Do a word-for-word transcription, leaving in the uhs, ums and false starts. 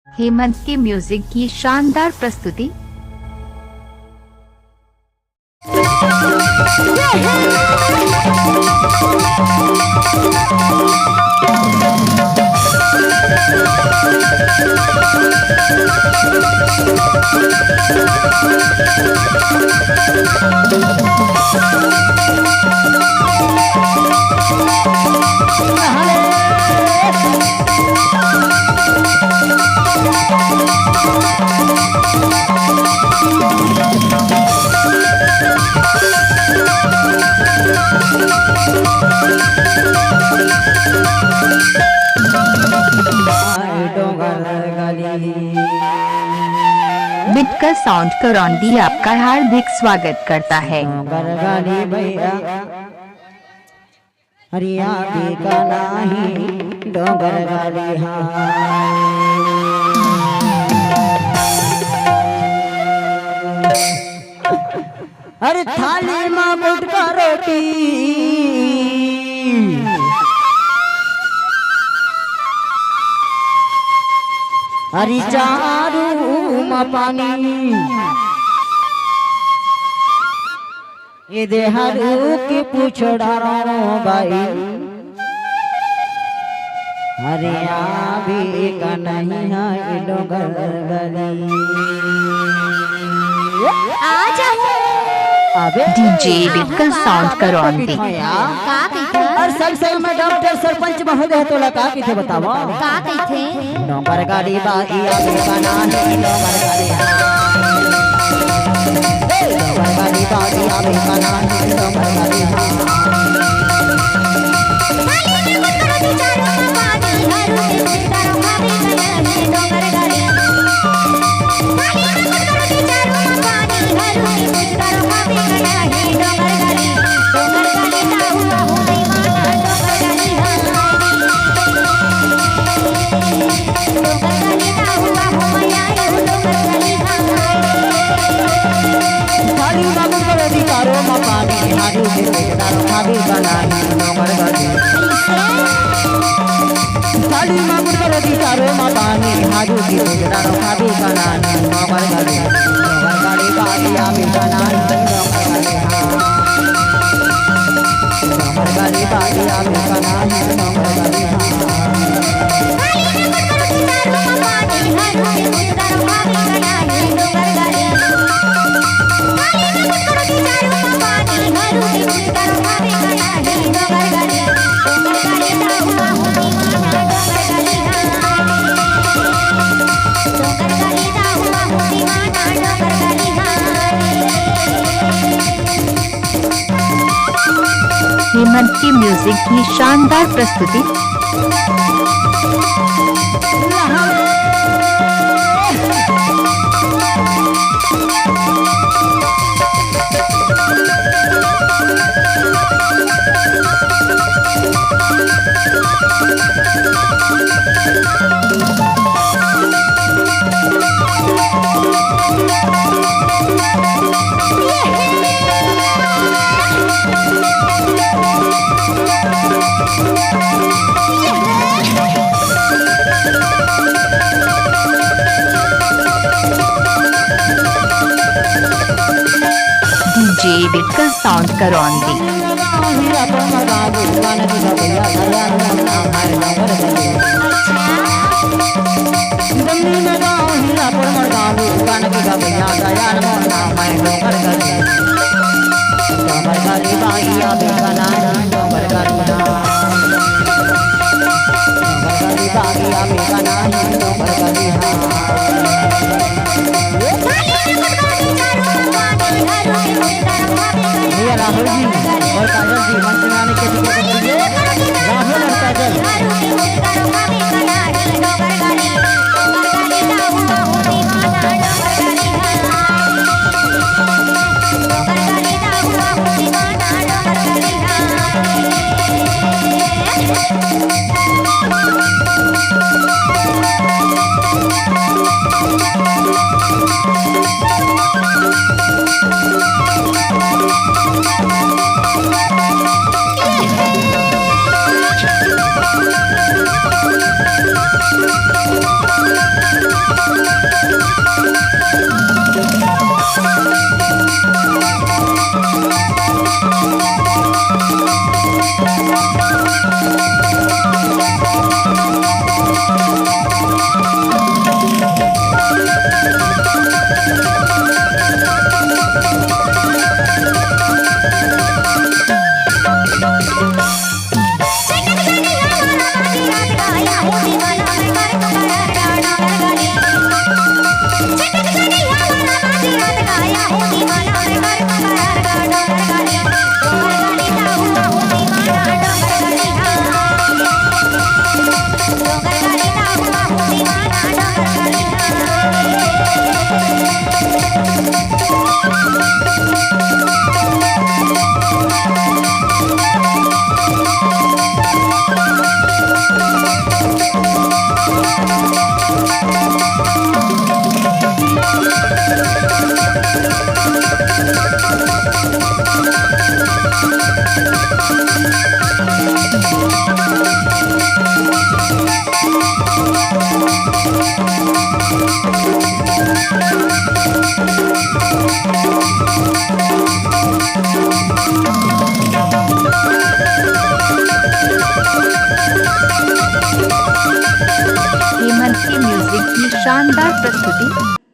हेमंत के म्यूजिक की शानदार प्रस्तुति। बिटकर साउंड करौंदी आपका हार्दिक स्वागत करता है। डोंगर गाड़ी भैया, हरिया भी का नाही डोंगर गाड़ी। हाँ, अरे थाली मा गुटका रोटी, अरे चारू मा पानी, ए देहरू के पूछ डारो बाई। अरे आबे का नहीं है डोंगर गली। आ जाओ। अबे DJ बिल्कुल साउंड करो आंटी। का कहिथे? और सब समय डॉक्टर सरपंच महोदय तोला का कहिथे बतावा? का कहिथे? डोंगर गली बाई आबे का नाही डोंगर गली। थाली मा गुटका रोटी चारो मा पानी, हाजू के पेट दारो खाबे बनाई डोंगर गली। थाली मा गुटका रोटी चारो मा पानी, हाजू के पेट दारो खाबे बनाई डोंगर गली। डोंगर गली बाई आबे बनाई डोंगर गली। डोंगर गली बाई आबे बनाई डोंगर गली। हेमंत के म्यूजिक की शानदार प्रस्तुति। DJ बिल्कुल साउंड करौंदी। भैया राहुल जी और काजल जी मंच में आने के लिए request कीजिए। राहुल और काजल। हेमंत के म्यूजिक की शानदार प्रस्तुति।